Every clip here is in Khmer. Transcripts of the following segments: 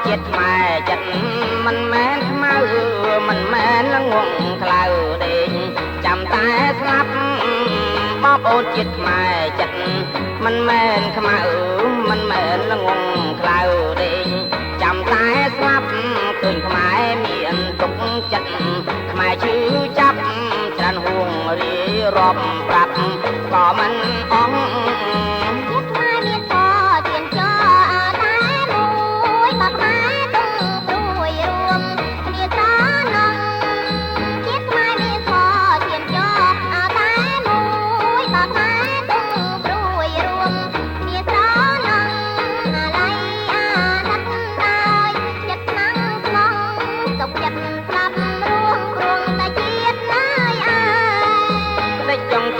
ជាតិខ្មែរចិត្តមិនមែនខ្មៅមិនមែនល្ងងខ្លៅដេកចាំតែស្លាប់បងប្អូនជាតិខ្មែរចិត្តមិនមែនខ្មៅមិនមែនល្ងងខ្លៅដេកចាំតែស្លាប់ឃើញខ្មែរមានទុកចិត្តខ្មែរឈឺចាប់ច្រើនហួងរាយរាប់ប្រាប់ក៏មិនអង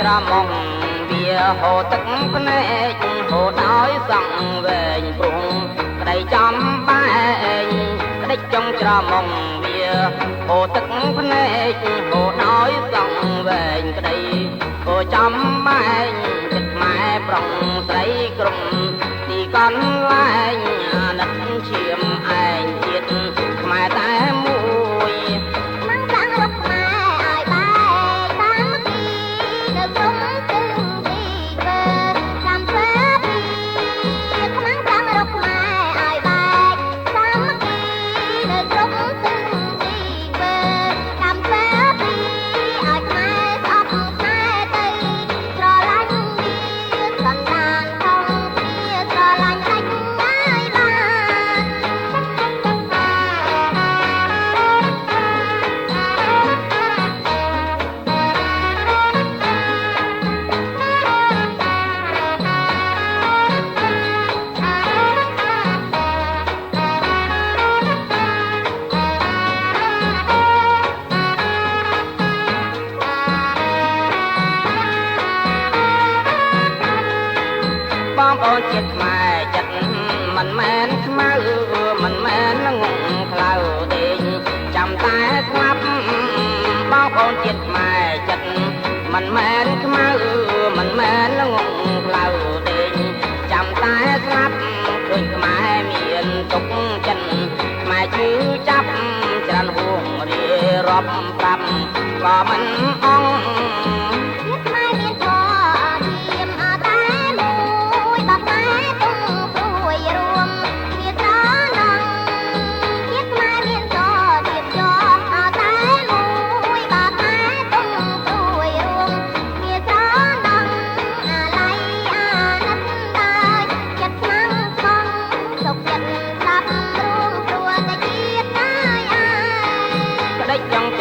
ក្រមុំវាហូរទឹកភ្នែកហូរដោយសង្វែងព្រោះក្តីចំបែងក្តិចចុងច្រមុំវាហូរទឹកភ្នែកហូរដោយសង្វែងក្តីហូរចំបែងចិត្តខ្មែរប្រុងស្រីក្រុមទីកន្លែងអាណិតឈាមឯងជាតិខ្មែរតែមួយ បងប្អូនជាតិខ្មែរចិត្តមិនមែនខ្មៅមិនមែនល្ងងខ្លៅដេកចាំតែស្លាប់បងប្អូនជាតិខ្មែរចិត្តមិនមែនខ្មៅមិនមែនល្ងងខ្លៅដេកចាំតែស្លាប់ឃើញខ្មែរមានទុកចិត្តខ្មែរឈឺចាប់ច្រើនហួងរាយរាប់ប្រាប់ក៏មិនអង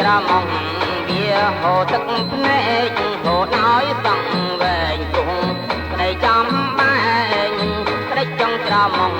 ក្រមុំវាហូរទឹកភ្នែកហូរដោយសង្វែងគង់ក្តីចំបែងក្តីចុងក្រមុំ